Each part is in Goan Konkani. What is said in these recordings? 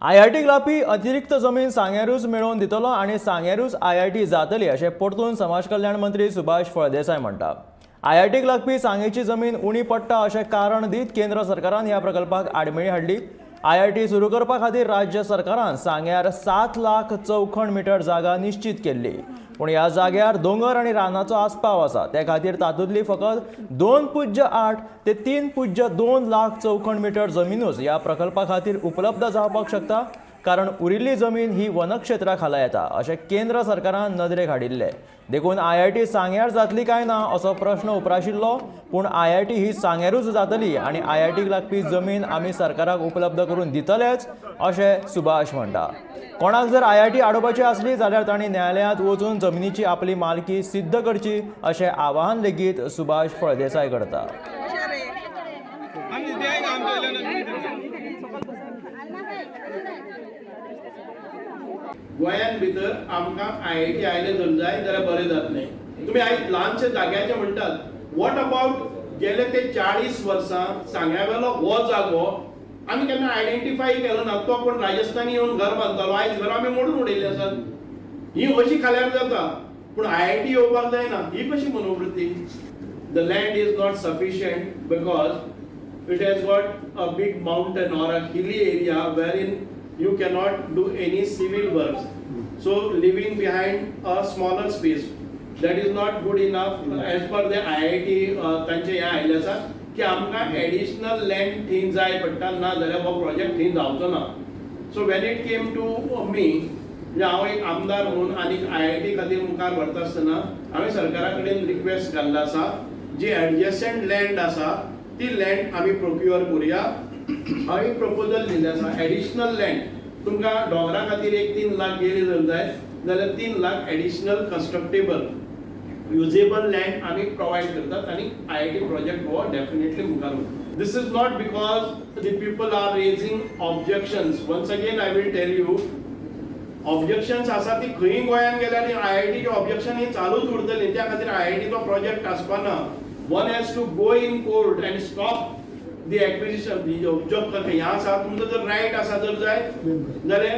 आयआयटीक लागपी अतिरिक्त जमीन सांग्यारूच मेळोवन दितलो आनी सांग्यारूच आयआयटी जातली, अशें परतून समाज कल्याण मंत्री सुभाष फळदेसाय म्हणटा. आयआयटीक लागपी सांगेची जमीन उणी पडटा अशें कारण दीत केंद्र सरकारान ह्या प्रकल्पाक आडमेळी हाडली. आयआयटी सुरू करपा खातीर राज्य सरकारान सांग्यार 7 लाख चौखण मिटर जागा निश्चीत केल्ली. पूण ह्या जाग्यार दोंगर आनी रानाचो आस्पाव आसा. ते खातीर तातूंतली फकत 2.8 ते 3.2 लाख चौखण मिटर जमिनूच ह्या प्रकल्पा खातीर उपलब्ध जावपाक शकता, कारण उरिल्ली जमीन ही वनक्षेत्रा खाला येता अशें केंद्र सरकारान नदरेक हाडिल्लें. देखून आयआयटी सांग्यार जातली काय ना असो प्रश्न उप्राशिल्लो. पूण आयआयटी ही सांग्यारूच जातली आनी आयआयटीक लागपी जमीन आमी सरकाराक उपलब्ध करून दितलेच, अशें सुभाष म्हणटा. कोणाक जर आयआयटी आडोवपाची आसली जाल्यार तांणी न्यायालयांत वचून जमिनीची आपली मालकी सिद्ध करची, अशें आवाहन लेगीत सुभाष फळदेसाय करता. आमी ते आमच्या. गोंयान भितर आमकां आयआयटी आयलें जर जाय जाल्यार बरें जातलें. तुमी आयज ल्हानशे जाग्याचे म्हणटात, what about गेले ते 40 वर्सां सांग्यावेलो हो जागो आमी केन्ना आयडेंटिफाय केलो ना. तो कोण राजस्थानी येवन घर बांदतालो. आयज घरां आमी मोडून उडयल्ली आसात. ही अशी खाल्यार जाता, पूण आयआयटी येवपाक जायना, ही कशी मनोवृत्ती? The land is not sufficient because it has got a big mountain or a hilly area wherein you cannot do any civil works. So leaving behind a smaller space, that is not good enough as per the IIT. तांचे हें आयिल्लें आसा की आमकां एडिशनल लँड थंय जाय पडटा, ना जाल्यार हो प्रोजेक्ट थंय जावचो ना. So when it came to me, म्हणजे हांव एक आमदार म्हणून आनी आयआयटी खातीर मुखार व्हरता आसतना हांवें सरकारा कडेन रिक्वेस्ट घाल्लो आसा, जी एडजसंट लँड आसा ती लँड आमी प्रोक्युअर करुया. हांवें प्रपोजल दिल्लें आसा, एडिशनल लँड तुमकां दोंगरा खातीर एक 3 लाख गेली जर जाय जाल्यार 3 लाख एडिशनल कन्स्ट्रक्टेबल युजेबल लँड आमी प्रोवायड करतात आनी आयआयटी प्रोजेक्ट हो डेफिनेटली मुखार वता. This is not because the people are raising objections. Once again I will tell you, objections आसा ती खंय गोंयान गेल्यार आयआयटीचे ऑब्जेक्शन ही चालूच उरतली. त्या खातीर आयआयटीचो project आसपाना. One has to go in court and stop the acquisition. Object करता हें आसा, तुमचो जर रायट आसा जर जाय जाल्यार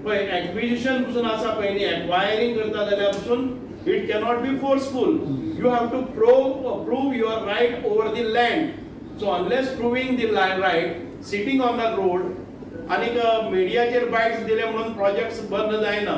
पळय, एक्विजिशन पसून आसा पळय न्ही, एक्वायरींग करता जाल्यार पसून it cannot be forceful. You have to prove your right over the land. So unless proving the right, sitting on the road आनीक मिडियाचेर बायट्स दिले म्हणून प्रोजेक्ट्स बंद जायना.